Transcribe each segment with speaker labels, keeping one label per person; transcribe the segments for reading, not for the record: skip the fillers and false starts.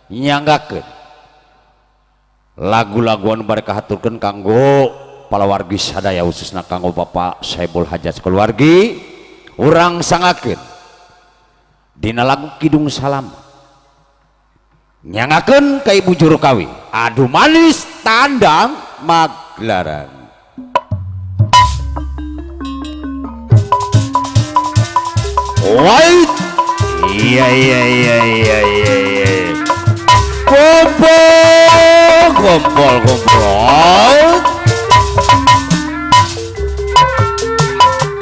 Speaker 1: Nyanggakeun lagu-laguan bade kahaturkeun kanggo palawargi sadaya khususna kanggo Bapak Saibul Hajat keluargi urang sangakeun dina lagu Kidung Salam nyangakeun ka Ibu Juru Kawi adu manis tandang magelaran. Wait, iya iya iya iya iya kumpul kumpul kumpul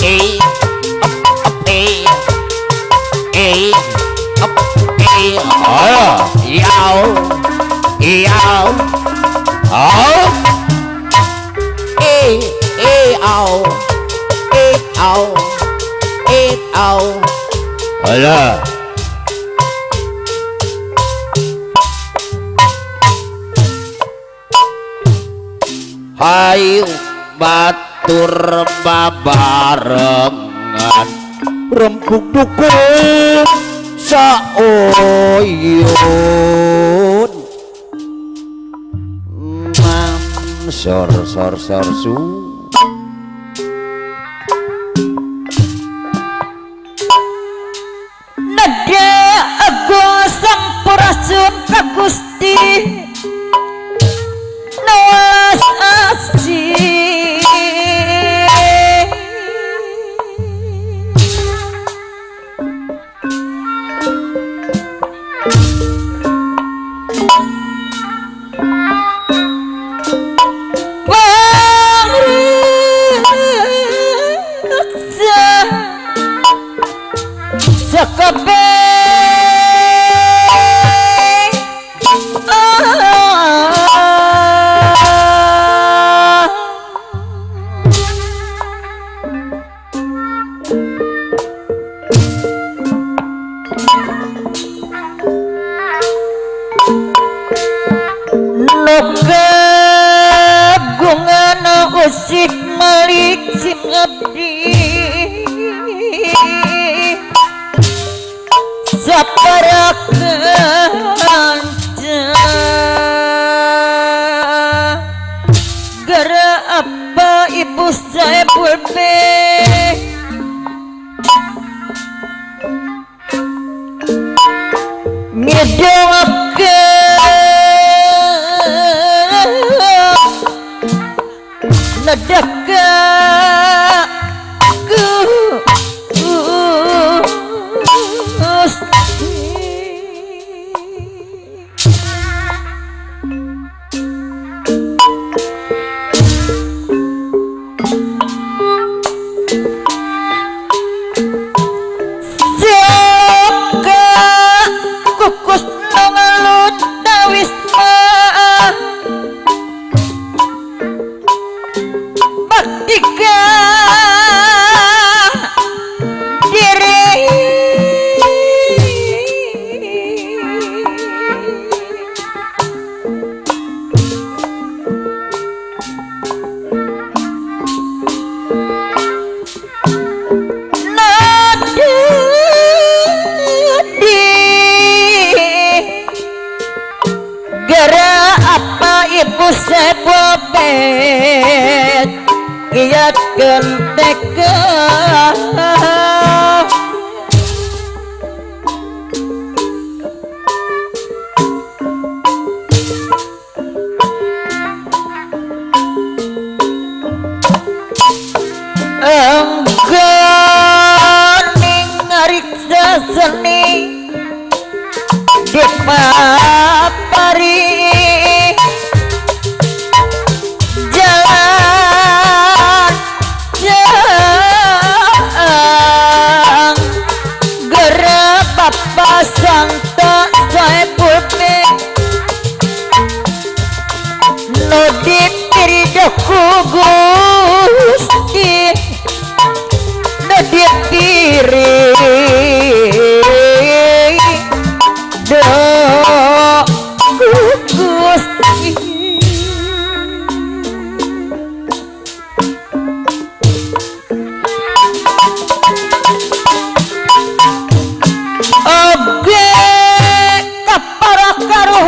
Speaker 2: e up e e up e
Speaker 1: ayo
Speaker 2: yau yau
Speaker 1: au
Speaker 2: e e au e au e au
Speaker 1: ayo. Hayu batur babarengan rempuk dukun saoyun mam sor sor sor su
Speaker 3: nada agung sampurasun ka Gusti nawas asih usik malik sing abdi sapara kanca gara apa ibu Saepul be ngedongakeun nedaka Gusti Saka kukus nongalut dawisma baktika diri nadi gara apa ibu sebobet kiat kenteka enggan ngariksa seni dipapari jalan jang gerak Bapak Santa Saepul be nu dipiridoku Gusti nu dipiridoku Gusti. Oge kapara karuh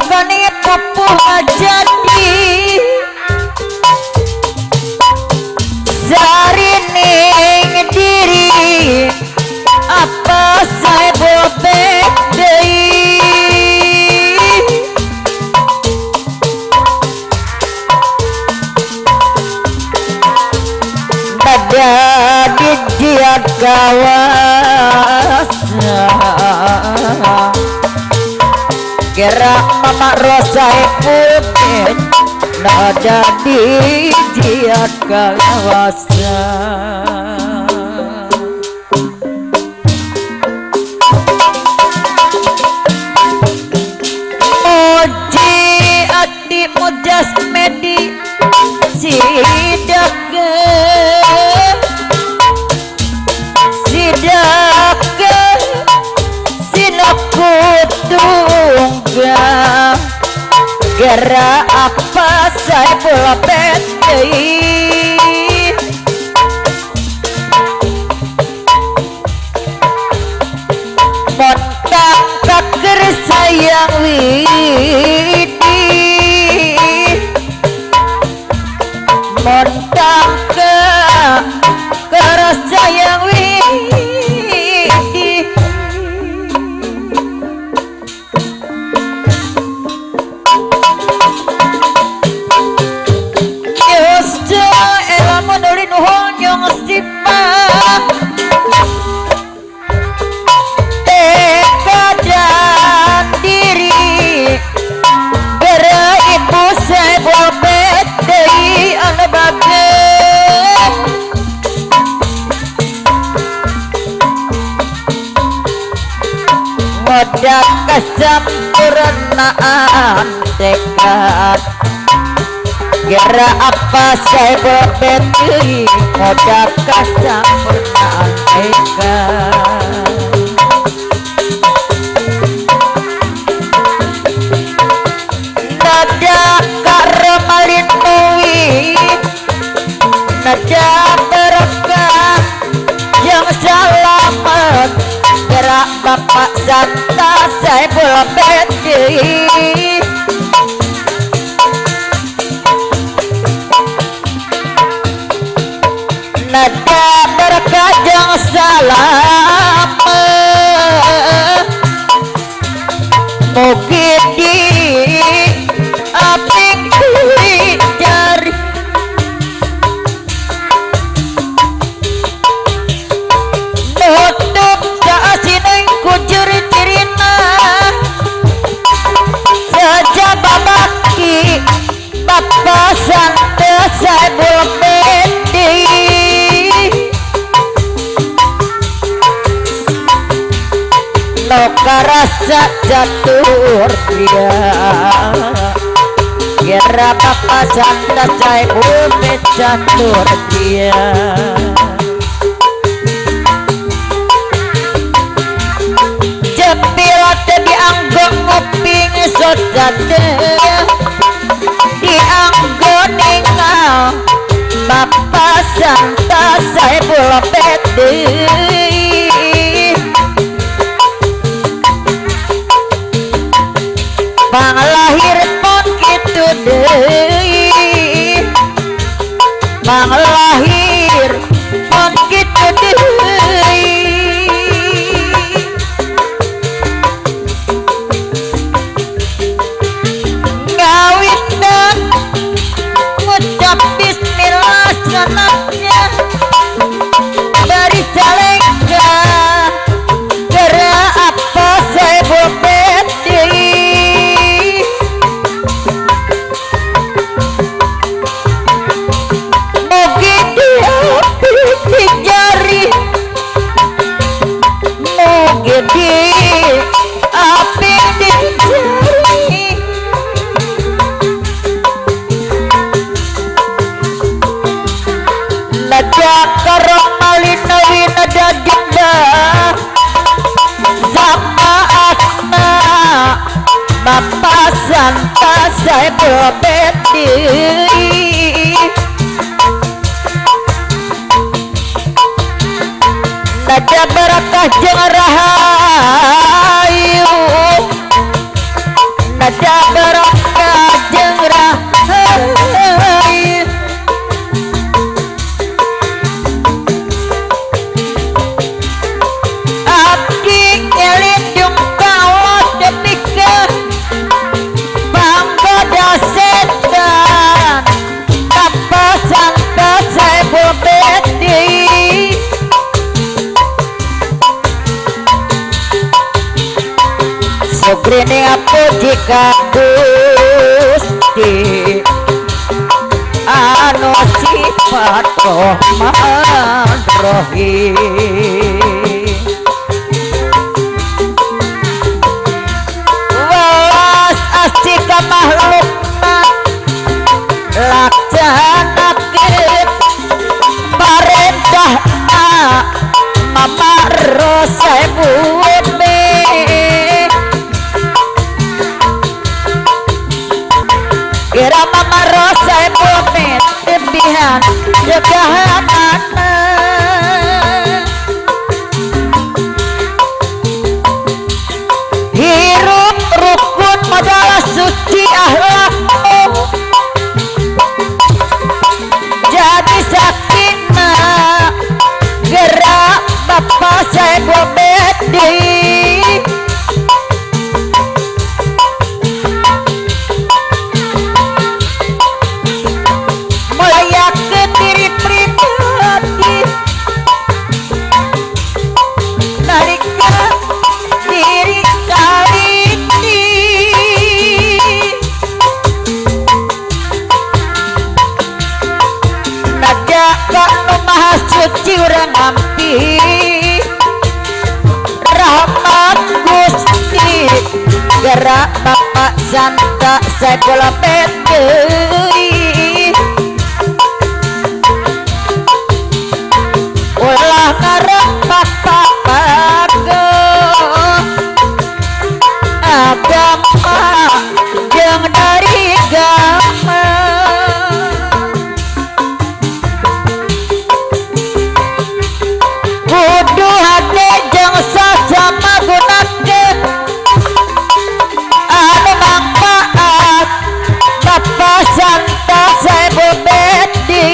Speaker 3: Bogani pupuh jadi sarining diri apa saya bobek deui pada dijiat kawasa gerak mama rosa putih nada dijiat kawasa. Oji ati mujas medi sidake sidake sinakutungga gerak apa saya bola peti montang taker sayang widi montang ke keras sayang widi tekad dan diri bere ibu saya bobet deui anu bageun ngodak kesampurnaan tekad gerak apa saya bobet deui ngodak kesampurnaan tekad. Nada karemalin muwi nada berkah yang selamat gerak bapak santa saya bobet deui nada berkah yang selamat mugi di aping jari nutup jasineng kujur cirina saja babaki bapak sante saebul bedi no karasa jatuh dia kira papa santa saebul jatuh dia jepil teh dianggo nguping sojate dianggo ningal bapak santa saebul bedi bang lahir pun kitu deui bang lahir pun kitu deui ngawitan ngucap bismillah sanatnya bari salengka gerak apa saya bobet deui jari mugi di api di jari nada karomalina winada jenda sama asna bapak santa saya bobet deui nada barakah jeung rahayu Nada barokah jeung rahayu abdi ngelindung ka Allah depikeun panggoda setan Bapak Santa Saiful Bedi Sugrene puji ka Gusti anu sifat Rahman Rahim welas asih ka makhlukna laksanakeun parentahna Mama Rosaibul Kira Mama Rosa bumi tebihan jegahanana hirup rukun modal suci akhlakmu jadi sakinah gerak Bapak Saiful Bedi diri pribadi nalika diri kaliti naga ka nu maha suci urang nampi rahmat Gusti gerak Bapak Santa Saiful Bedi ulah ngarep bapak pago agama jeung dari gama kudu hade jeung sasama gunakeun anu mangfaat Bapak Santa Saiful Bedi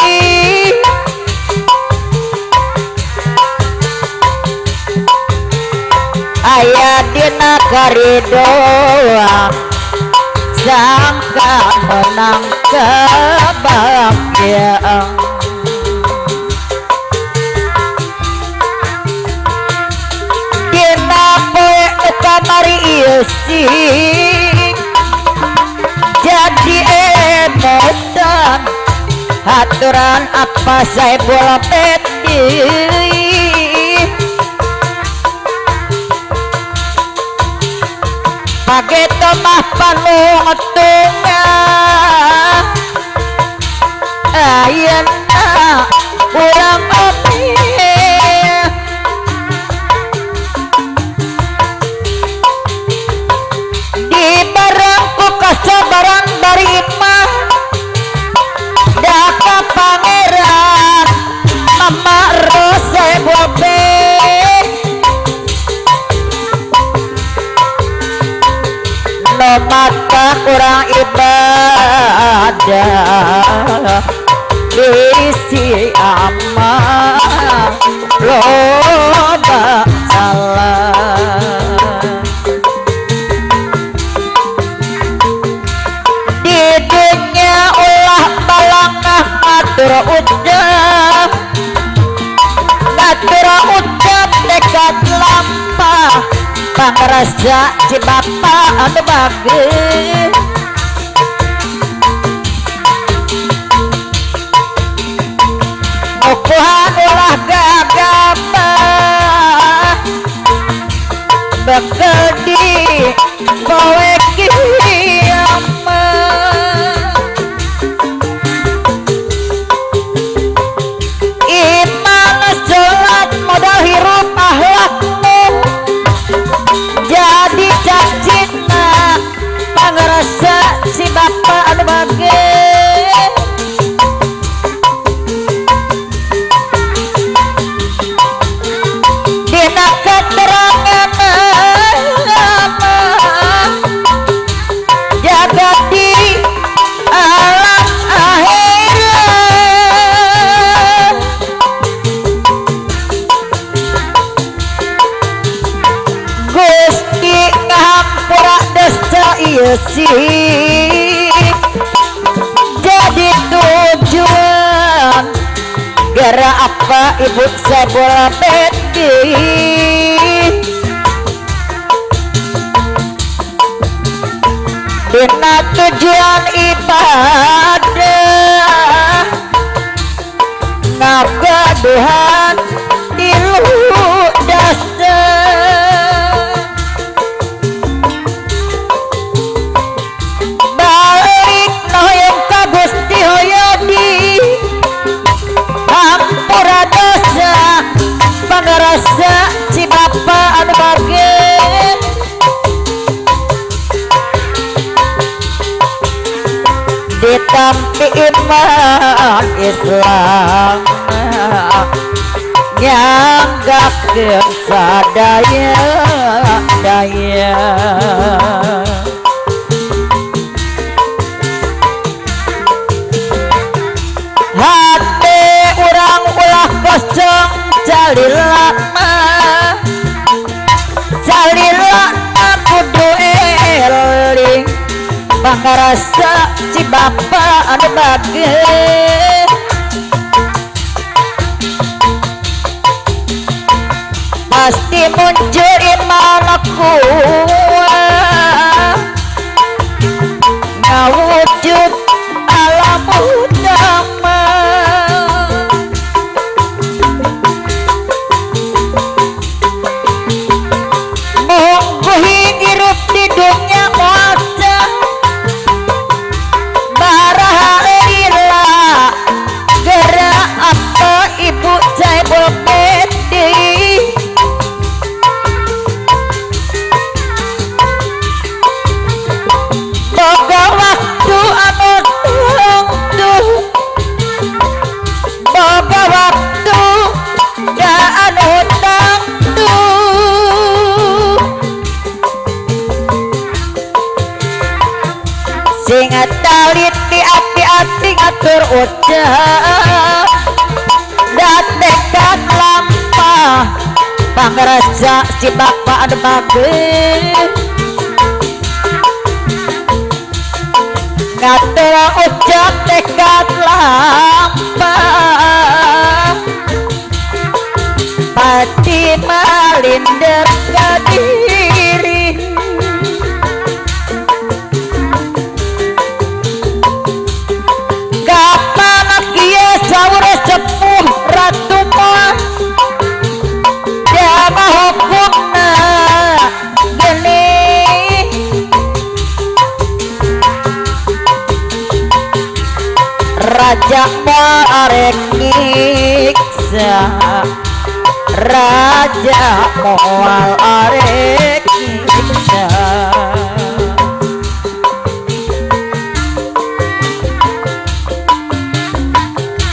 Speaker 3: aya dina karidoan sangka menang kebahagiaan dina poe nu kamari ieu sing jadi emotan haturan apa Saiful Bedi pageto mah panungtunga ayeuna urang opi di bareng ku kasabaran bari imah daka pangeran Mama Rosa Bobe mata kurang ibadah isi amal loba salah di dunia ulah balangah ngatur ucap ngatur ucap nekat lampah pangrasa si bapak anu bagus ngukuhan ulah gagabah bekel di poe kiamat iman salat modal hirup akhlakmu jadi cacina pangrasa si bapak anu bagus dina keterangan surga di alam akhirat. Gusti ngahampura dosa ieu sih jadi tujuan gara apa ibu Saebul Bendi. Dina tujuan ibadah ngagaduhan tilu dasa. Balik hoyong ka Gusti hoyong di hampura dosa pangarasa si bapa anu bage. Ditampi iman Islam nyanggapkeun sadaya daya. Hati urang ulah kosong calila mah, calila kudu eling pangarasa si bapa anu bage. Pasti muncul iman kuat ngawujud alam utama. Mungguh hirup di dunia muasa barahalila gerak apa ibu Saebul Bendi. Boga waktu anu tungtu, boga waktu da anu tangtu. Sing taliti ati-ati ngatur ucap dan tekad lampah pangarasa si bapa anu bage. Ngatur ucap tekad lampah pati malinder ka diri. Kapan kieu saur sepuh ratu mah jama hukumna geni. Raja moal arek nyiksa, raja moal arek nyiksa.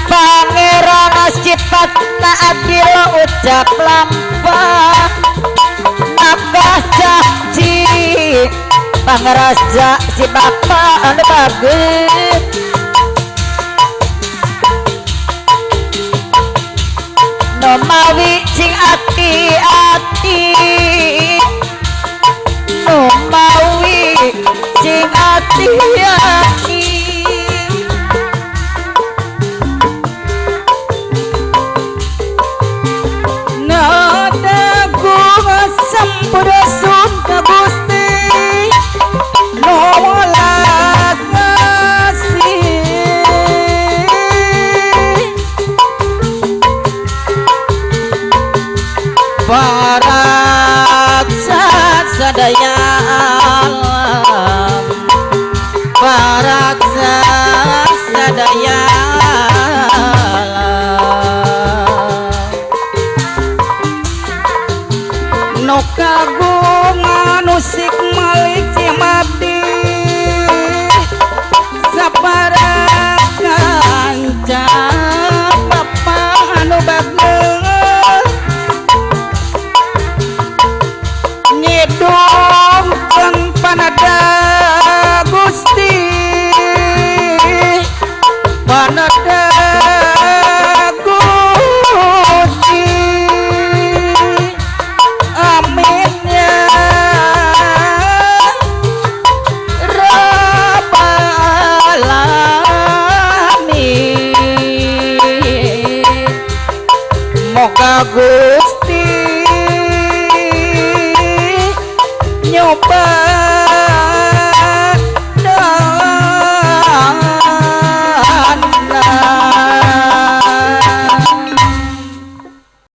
Speaker 3: Pangeran sifatna adil ucap lampah nafkah janji pangarasa si bapa anu bage. No mawi sing ati-ati, no mawi sing ati-ati.